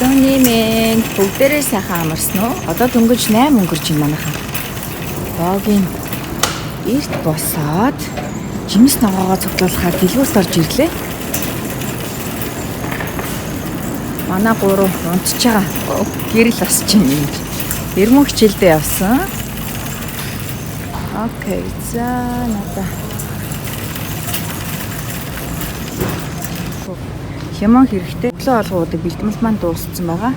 Өглөөний мэнд бүгдээрээ сайхан амарсан уу? Одоо дөнгөж 8 өнгөрч байна манайхаа. Боогийн эрт босоод жимс ногоогоо цуглуулахаар дэлгүүрт орж ирлээ. Манай гурав унтж байгаа. Гэрэл босч байна юм. Эрмэн хичээлдээ явсан. Окей, за надаа. Хямон хэрэгтэй. Өглөө олгоудыг бэлтгэл маань дууссан байгаа.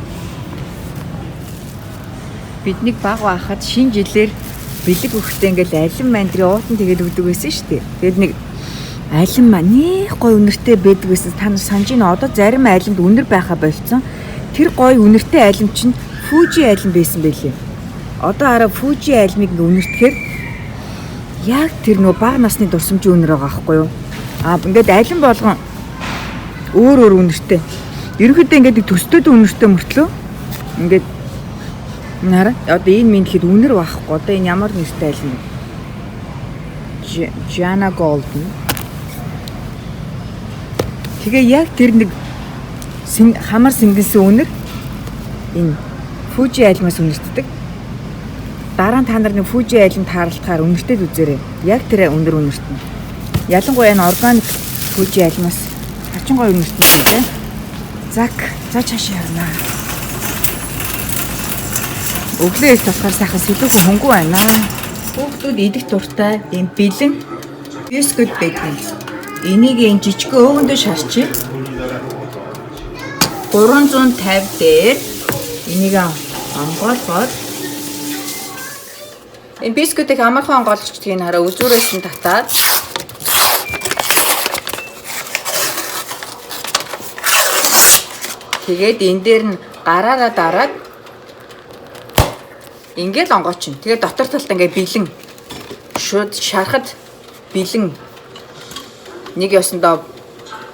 Биднийг баг байхад шинэ жилээр бэлэг өгөхдөө ингээл алим мандрын уутан тэгээд өгдөг байсан шүү дээ. Тэгээд нэг алим маань нэх гой үнэртэй байдаг байсан. Та нар санаж байна одоо зарим алимд үнэр байхаа болцсон. Тэр гой үнэртэй алим чинь Фужи алим байсан байлээ. Одоо хараа Фужи алимыг ингээ үнэртэхээр яг тэр нөө бага насны дурсамжийн үнэр байгаа байхгүй юу? Аа ингээд алим болгон өөр өөр үнэртэй. Ерөнхийдөө ингээд төстөөд үнэртэй мөртлөө ингээд хараа одоо энэ минь гэхэд үнэр байхгүй. Одоо энэ ямар нэртэй алим бэ? Jana Golden. Тэгээ яг тэр нэг хамар сэнгэнсэн үнэр энэ Фужи альмаас үнэртдэг. Дараа нь та нар нэг Фужи айлм тааралтахаар үнэртэд үзээрэй. Яг тэр үнэр үнэртэнэ. Ялангуяа энэ органик Фужи альмаас хачин гоё үнэртэнэ юм дээ. Зак, за цаашаа явнаа. Өглөө эрт болохоор сайхан сэлүүхэн хөнгөн байна. Хүүхдүүд идэх дуртай ийм бэлэн бисквит байдаг. Энийг энэ жижиг өөгөндөө шарчи. 350 дээр энийг онгойлгоод энэ бисквитийг амархан онгойлгочдгийг хараа үзүүрээс нь татаад тэгээд энэ дээр нь гараараа дараад ингээл онгоочин. Тэгээд дотор талд ингээ бэлэн шууд шарахад бэлэн нэг ёсондоо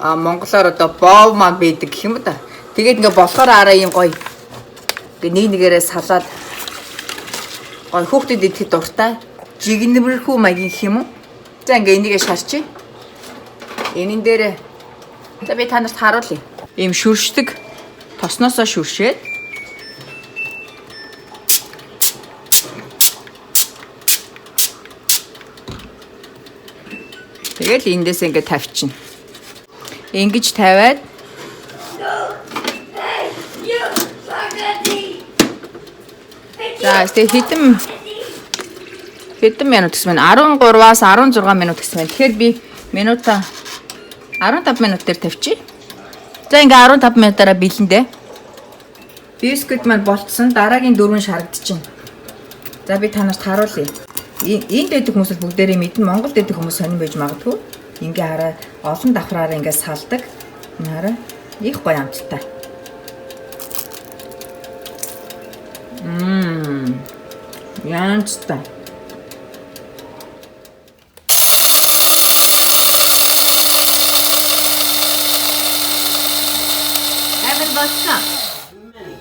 монголоор одоо бов маань байдаг гэх юм да. Тэгээд ингээ болохоор араа юм гоё. Ингээ нэг нэгээрээ салаад гоё хүүхдэд идэхэд дуртай. Жигнэмэрхүү маягийн гэх юм уу? За ингээ энийгээ шарчи. Энэн дээр за би та нарт харуулъя. Ийм шүршдэг тосноосоо шүршээд тэгэл эндээс ингээ тавьчихна. Ингэж тавиад за тэгээ хэдэн минут гэсэн байна? 13-аас 16 минут гэсэн байна. Тэгэхээр би минута 15 минут дээр тавьчих. За ингээ 15 минутаараа бэлэн дээ. Бисквит маань болцсон. Дараагийн дөрвөн шарагдчихэв. За би та нарт харуулъя. Энд байдаг хүмүүс бол бүгдээрээ мэднэ. Монголд байдаг хүмүүс сонирн байж магадгүй. Ингээ хараа олон давхраараа ингээ салдаг. Энэ хараа их гоё амттай. Янзтай. Эвэн болсон.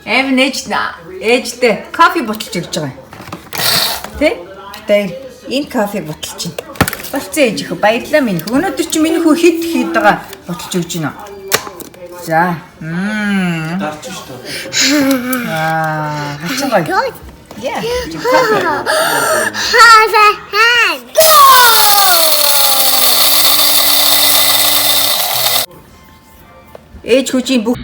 Эвэн ээжтэй кофе буталж өгч байгаа. Тэ? Тэр энэ кофег буталж байна. Болцсон ээж их баярлалаа минь. Өнөөдөр чи миний хүү хэд хэд байгаа буталж өгч байна. За. Дарч шүү дээ. Аа, хачин гоё. Yeah. Have a hand. Ээж хүчийн бүх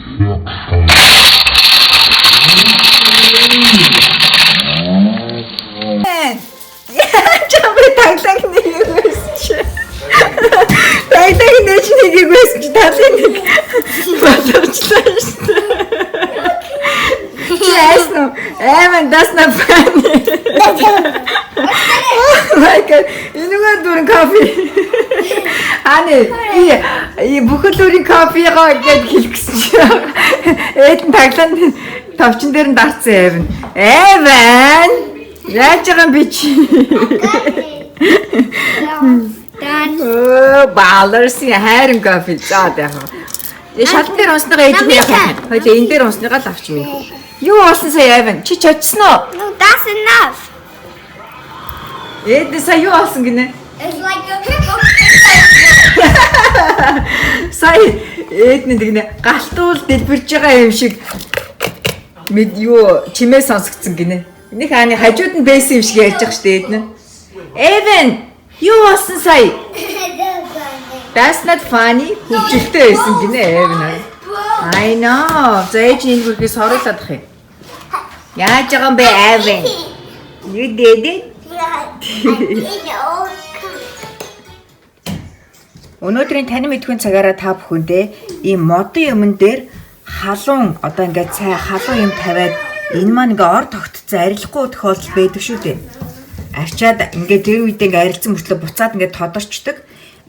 Чамбай таглаг нэг юм байсан чи. Таглаг нэг нэг юм байсан чи талын нэг боловчлаа шүү дээ. Чи айсан уу? Айман that's not funny. Oh my god. Энэгээр дүрэн кофе. Аны би бүхэл бүрийн кофегоо гэж хэлэх гэсэн чи. Ээдэн таглаанд товчон дээр нь дарцсан Эвэн. Эвэн! Яаж байгаа юм бэ чи? Done. Өө, баларсын хайрын кофе заа яах вэ? Шалан дээр унсныгаа ээж би яах вэ? Хоёлаа энэ дээр унсныгаа л авч минь. Юу болсон сая Эвэн? Чи чочсон уу? No, that's enough. Ээдэн сая юу болсон гинэ? It's like a Сая ээдэн тэгнэ галтуул дэлбэрж байгаа юм шиг Мэд юу чимээ сонсогдсон гинэ. Нэг хааны хажууд нь байсан юм шиг ярьж байгаа штэ эднэ. Эвен, юу болсон сая? That's not funny. Хөвжөлтэй байсан гинэ Эвен. I know. За ээж нь энэ бүрхээс хоруулаад ах юм. Яаж байгаа юм бэ Эвен? You did it. Өнөөдрийн танин мэдхүйн цагаараа та бүхэндээ ийм модон юмн дээр халуун одоо ингээд цай халуун юм тавиад энэ маань ингээ ор тогтцсон арилахгүй тохиолдол байдаг шүү дээ. Арчаад ингээд тэр үед ингээ арилцсан мөртлөө буцаад ингээ тодорчдөг.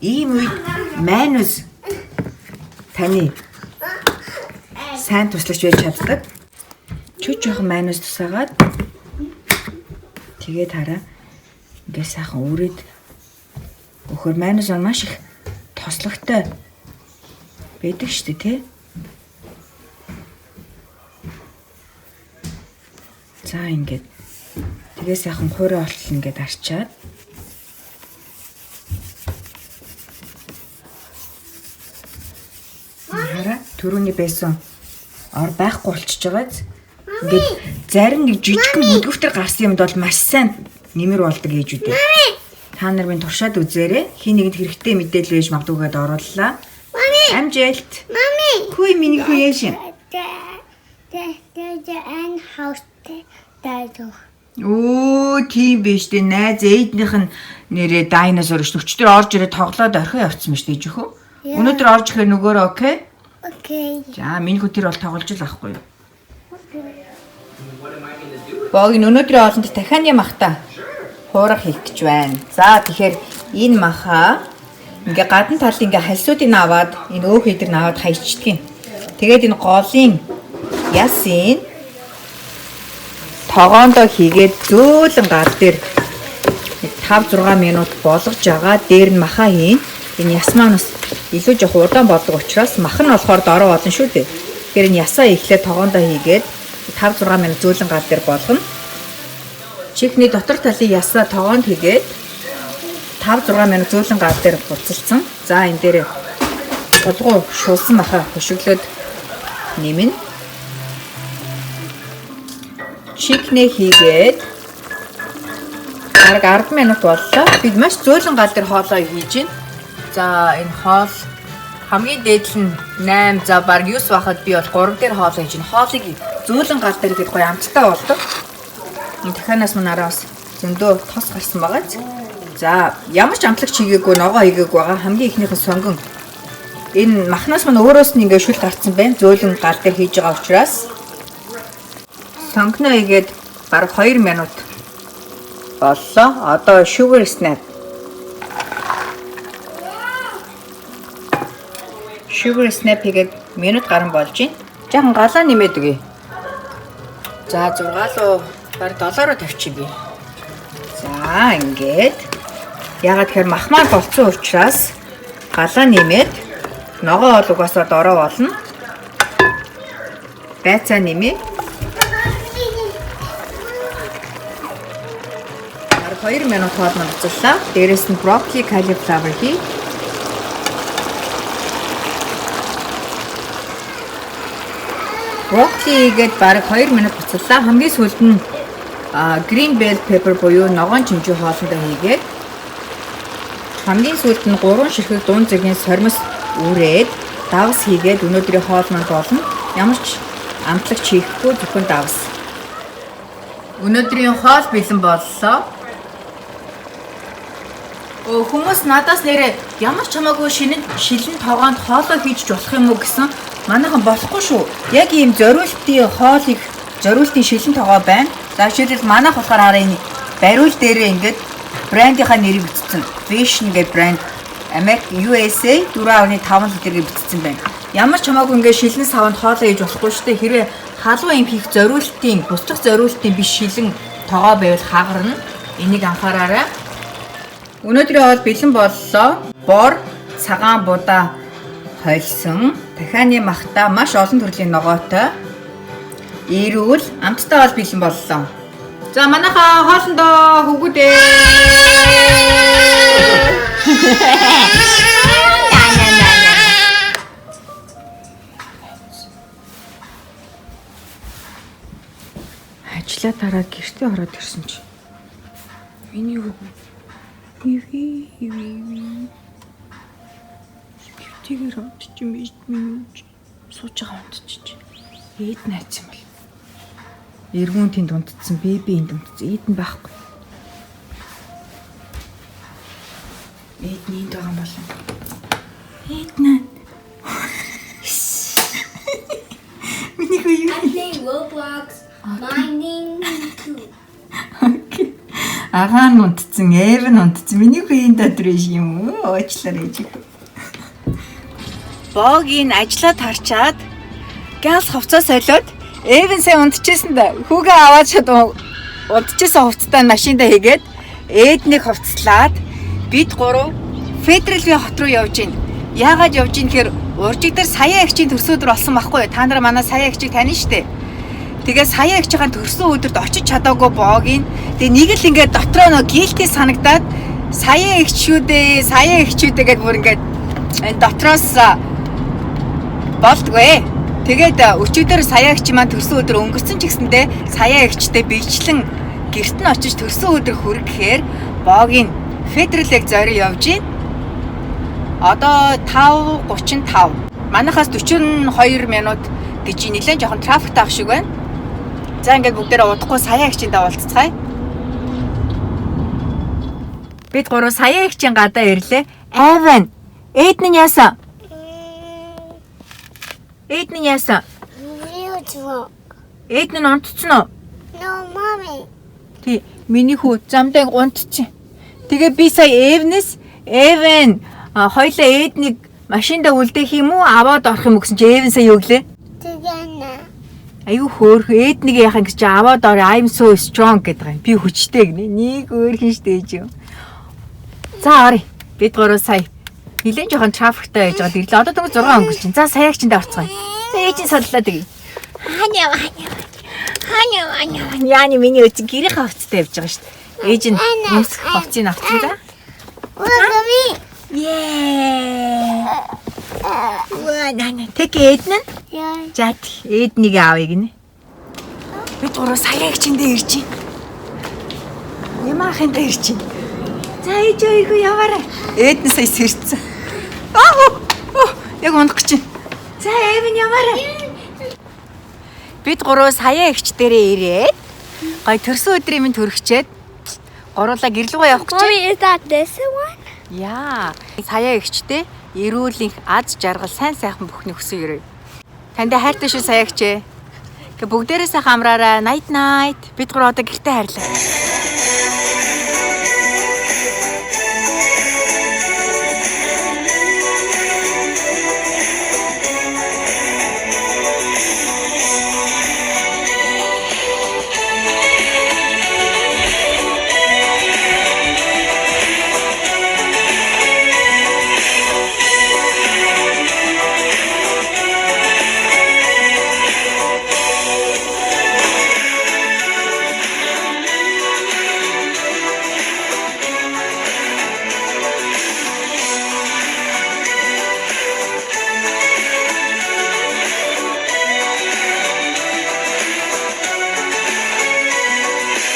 Ийм үед майонез таны сайн туслагч байж чаддаг. Чү жоохон майонез тусаагаад тэгээд хараа ингээ сайхан үрээд өгөхөр майонез маань маш их тослогтой байдаг шүү дээ, тий? За ингээд тэгээ сайхан хуурай болтол ингээд арчаад хараа түрүүний байсан ор байхгүй болчихж байгааз ингээд зарим нэг жижигхэн бүдгөвтөр гарсан юмд бол маш сайн нэмэр болдог ээжүүд. Та нар минь туршаад үзээрэй. Хин нэгэнд хэрэгтэй мэдээлэл байж магадгүй гэдээ орууллаа. Mommy. Амжилт. Mommy. Хүй миний хүү яаш. The and house the Өө тийм биш дээ. Найз ээднийх нь нэрээ дайносор шүү. Өчтөр орж ирээ тоглоод орхио явцсан ба шүү дээ жихүү. Өнөөдөр орж ирэхээр нөгөөрөө окей. Okay. За миний хүү тэр бол тоглож л байхгүй юу? Бог энэ өнөөдрийн хоолнд тахианы махта хуурах хийх гэж байна. За тэгэхээр энэ маха ингээ гадна талын ингээ хальсуудыг аваад энэ өөх хэдэр нь аваад хайчдаг юм. Тэгээд энэ голын ясын тогоондоо хийгээд зөөлөн гал дээр нэг 5 6 минут болгож байгаа. Дээр нь маха хийн. Энэ яс маань бас илүү жоох удаан болдог учраас мах нь болохоор дорой болно шүү дээ. Тэгэхээр энэ ясаа эхлээд тогоондоо хийгээд 5 6 минут зөөлөн гал дээр болгоно. Чихний дотор талын ясаа тогоонд хийгээд 5 6 минут зөөлөн гал дээр буцалцсан. За энэ дээр тулгуу шулсан маха хөшөглөөд нэмнэ. Чихнээ хийгээд бараг 10 минут боллоо. Бид маш зөөлөн гал дээр хоолоо хийж байна. За энэ хоол хамгийн дээд нь 8 за бараг 9 байхад би бол 3 дээр хоолоо хийж байна. Хоолыг зөөлөн гал дээр ихэд гоё амттай болдог. Энэ дахианаас мань араа бас зөндөө тос гарсан байгаа биз. За ямар ч амтлагч хийгээгүй, ногоо хийгээгүй байгаа. Хамгийн ихнийх нь сонгон. Энэ махнаас мань өөрөөс нь ингээ шүл гарцсан байна. Зөөлөн гал дээр хийж байгаа учраас сонгоно хийгээд бараг 2 минут боллоо. Одоо sugar snap. Sugar snap хийгээд минут гарan болж байна. Жаахан галаа нэмээд өгье. За 6 руу бараг 7 руу тавьчих би. За ингээд ягаад тэгэхээр махмаар болцсон учраас галаа нэмээд ногоо бол угаасаа дорой болно. Байцаа нэмээ. Бараг 2 минут хоол буцаллаа. Дээрээс нь брокколи, cauliflower хий. Брокколи хийгээд бараг 2 минут буцаллаа. Хамгийн сүүлд нь green bell pepper буюу ногоон чинжүү хоолндоо хийгээд хамгийн сүүлд нь 3 ширхэг дунд зэргийн сормос үрээд давс хийгээд өнөөдрийн хоол маань болно. Ямар ч амтлагч хийхгүй зөвхөн давс. Өнөөдрийн хоол бэлэн боллоо. Хүмүүс надаас нэрээ ямар ч хамаагүй шинэ шилэн тогоонд хоолоо хийж болох юм уу гэсэн манайхан болохгүй шүү. Яг ийм зориултын хоол их зориултын шилэн тогоо байна. За жишээлбэл манайх болохоор хараа энэ бариул дээрээ ингээд брендийнхаа нэрийг бичсэн. Vision гэдэг брэнд Америк USA 4.5 литр гэж бичсэн байна. Ямар ч хамаагүй ингээд шилэн саванд хоолоо хийж болохгүй шүү дээ. Хэрвээ халуун юм хийх зориултын, бусдах зориултын биш шилэн тогоо байвал хагарна. Энийг анхаараарай. Өнөөдрийн хоол бэлэн боллоо. Бор, цагаан будаа хойлсон, тахианы махта маш олон төрлийн ногоотой, эрүүл, амттай хоол бэлэн боллоо. За манайхаа хоолндоо хөвгүүдээ. Ажлаа тараад гэртээ ороод ирсэн чи. Миний хүү. Иви иви. Гэртэйгээр унтчих юм биш миний үуч. Сууж байгаа унтчих. Ээд найц юм бол. Эргүүн тэнд унтцсан, беби энд унтцсан. Ээд нь байхгүй. Ээд нь энд байгаа юм болов. Ээд нь. Миний хүү юу? I'm playing Roblox Mining 2. Okay. Агаа нь унтцсан, Эв нь унтцсан. Миний хүү энэ дотор биш юм уу? Уучлаарай ээж. Богийн ажлаа тарчаад ганц хувцас солиод Эвэн сайн унтчихсан да. Хүүгээ аваад шууд унтчихсан хувцастаа машиндаа хийгээд Эднийг хувцлаад бид гурав Federal Way хот руу явж гин. Яагаад явж гин гэхээр уржиг дээр сая эгчийн төрсөн өдөр болсон байхгүй юу? Та нар манай сая эгчийг таних штэ. Тэгээ сая эгчийн төрсөн өдөрт очиж чадаагүй Богийн. Тэгээ нэг л ингээд дотроо нөө guilty санагдаад сая эгч шүү дээ, сая эгч шүү дээ гэдээ бүр ингээд энэ дотроос болдгоо. Тэгээд өчигдөр сая эгч маань төрсөн өдөр өнгөрсөн ч гэсэндээ сая эгчтэй биечлэн гэрт нь очиж төрсөн өдөр хүргэхээр Богийн Federal-ыг зорио явж гин. Одоо 5:35. Манайхаас 42 минут гэж нэлээд жоохон трафиктай ах шиг байна. За, ингээд бүгдээрээ удахгүй сая эгчийн уулзцгаая. Бид гурав сая эгчийн гадаа ирлээ. Эван, Эдэн яасан? Эдэн яасан? Real drunk. Эдэн унтцсан уу? No, mommy. Тий, миний хүү замдаа унтчих. Тэгээ би сая Эвнес Эвэн хоёлаа Эднийг машиндаа үлдээх юм уу, аваад орох юм уу гэсэн чи Эвэн сая юу гэлээ? Together. Аюу хөөх Эднийг яхах гэж чи аваад ор, I'm so strong гэдэг юм. Би хүчтэй гинэ. Нэг өөрхөн штэ ээж юм. За, орё. Бид гурав сая нилээн жоохон трафиктай байж байгаа ирлээ. Одоо дөнгөж 6 өнгөрч чинь. За, саяг чиндээ орцгоё. За, ээж нь соллоо тэгээ. Ханя ханя. Ханя ханя. Яаны миний өч гэрийн хувцастай явж байгаа штэ. Ээж нь өмсөх хувцсыг авчихсан за. Look at me. Ее. Уа, нана. Тэг Эдэн нь? Yeah. За, Эднийг авъя гинэ. Бид гурав саяг чиндээ ирж байна. Ямаахын дээр ирж байна. За, ээж өөрхөө яваарай. Эдэн сая сэрцэн. Аа! Яг унах гэж байна. За, Эвэн яваарай. Бид гурав сая эгч дээрээ ирээд гой төрсөн өдрийн минь төрөгчээд гуруулаа гэр лүүгээ явах гэж байна. Mommy, is that this one? Яа. Сая эгчтэй эрүүлийнх аз жаргал сайн сайхан бүхний хүсэн өрөө. Танд хайртай шүү, сая эгчээ. Гэ бүгдээрээ сайхан амраарай. Night night. Бид гурав одоо гэртээ хайрлаа.